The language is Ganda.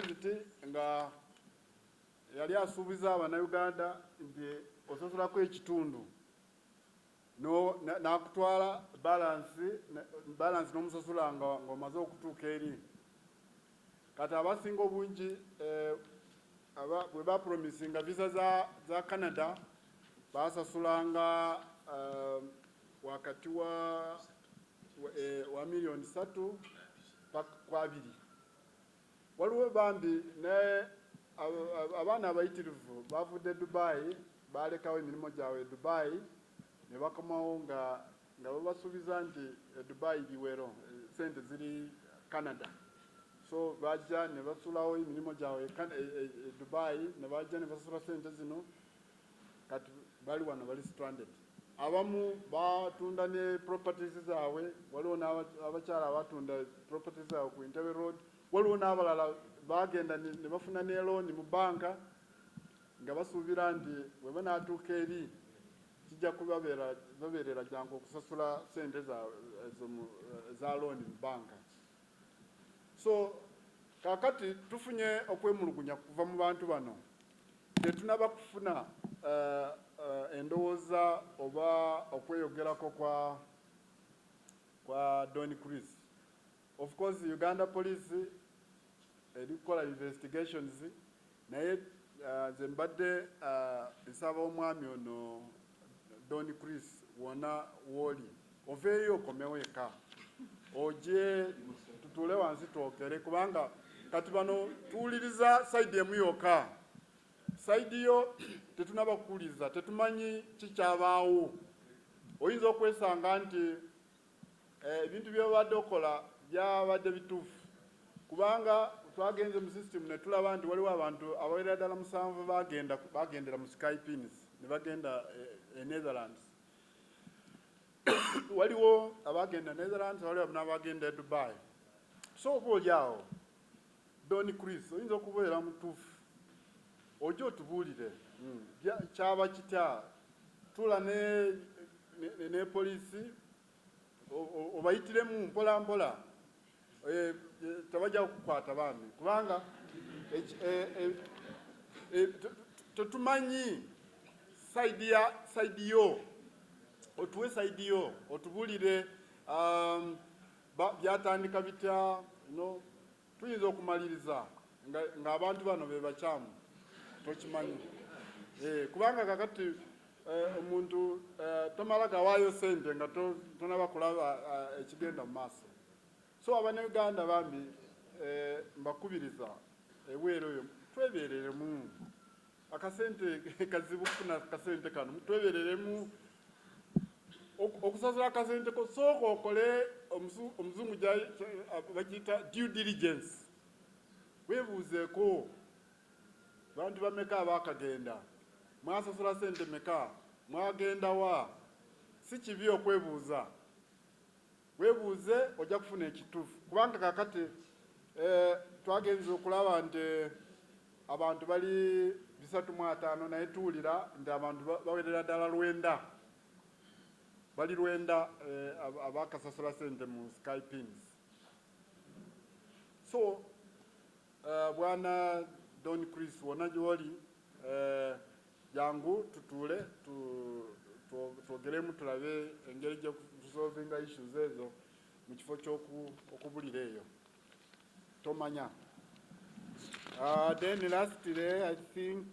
Bweziti nga yali asuubiza Abannayuganda nti osasulako ekitundu n'akutwala, balance n'omusasula nga ng'omaze okutuuka eri. Kati abasinga obungi bwe bapromisinga visa za Canada, basasulanga wakati wa miliyoni 3 paka ku 2. Waliwo bambi ne abaana abayitirivu bavudde Dubai, balekawo emirimu gyabwe e Dubai ne bakomawo nga babasuubiza nti e Dubai biwero, sente ziri Canada. So bajja ne basulawo emirimu gyabwe e Dubai ne bajja ne basasula sente zino. Kati bali wano, bali stranded. Abamu batunda ne properties zaabwe. Waliwo n'abakyala abatunda properties zaabwe ku Entebbe Road. Waliwo n'abalala bagenda ne bafuna ne loan mu banka nga basuubira nti bwe banaatuuka eri kijja kubabeera babeerera jangu okusasula sente ezo za loan mu banka. So kakati tufunye okwemulugunya kuva mu bantu bano. Tetunaba kufuna endowooza oba okweyogerako kwa Don Chris. Of course, Uganda Police eri kukola investigations, naye nze mbadde nsaba omwami ono Don Chris, wona wooli, oveeyo okomewo eka, oje tutuule wansi twogere, kubanga kati bano tuwuliriza side emu yokka. Side yo tetunaba kuwuliriza, tetumanyi kikyabaawo. Oyinza okwesanga nti ebintu byobadde okola byabadde bituufu, kubanga twagenze mu system ne tulaba nti waliwo abantu abawerera ddala musanvu bagenda bagendera mu Skypins ne bagenda e Netherlands. Waliwo abagenda Netherlands, waliwo n'abagenda e Dubai. So oba oli awo, Don Chris, oyinza okubeera mutuufu, ojja otubuulire kyaba kitya. Tula ne poliisi, obayitiremu mpola mpola. Tebajja kukukwata bambi, kubanga tetumanyi side ya side yo. Otuwe side yo, otubulire byatandika bitya. No tuyinza okumaliriza ng'abantu bano be bakyamu, tokimanyi. Kubanga kakati omuntu tomala gawaayo sente nga tonaba kulaba ekigenda mu maaso. So Abannayuganda bambi, mbakubiriza ebweru oyo, twebereremu. Akasente kazibu kufuna, kasente kano twebereremu. Okusasula akasente ko, sooka okole omuzungu bakiyita due diligence. Weebuuzeeko, bantu bameka abaakagenda? Mwasasula sente meka? Mwagenda wa? Si kibi okwebuuza. Weebuuze, ojja kufuna ekituufu, kubanga kakati twagenze okulaba nti abantu bali 350, naye tuwulira nti abantu bawerera ddala 90, bali 90 abakasasula sente mu Skypins. So bwana Don Chris, wonna gyoli, jangu tutuule twogeremu, tulabe engeri gyetusolvinga issues ezo mu kifo ky'okubulira eyo tomanya. Then lastly, I think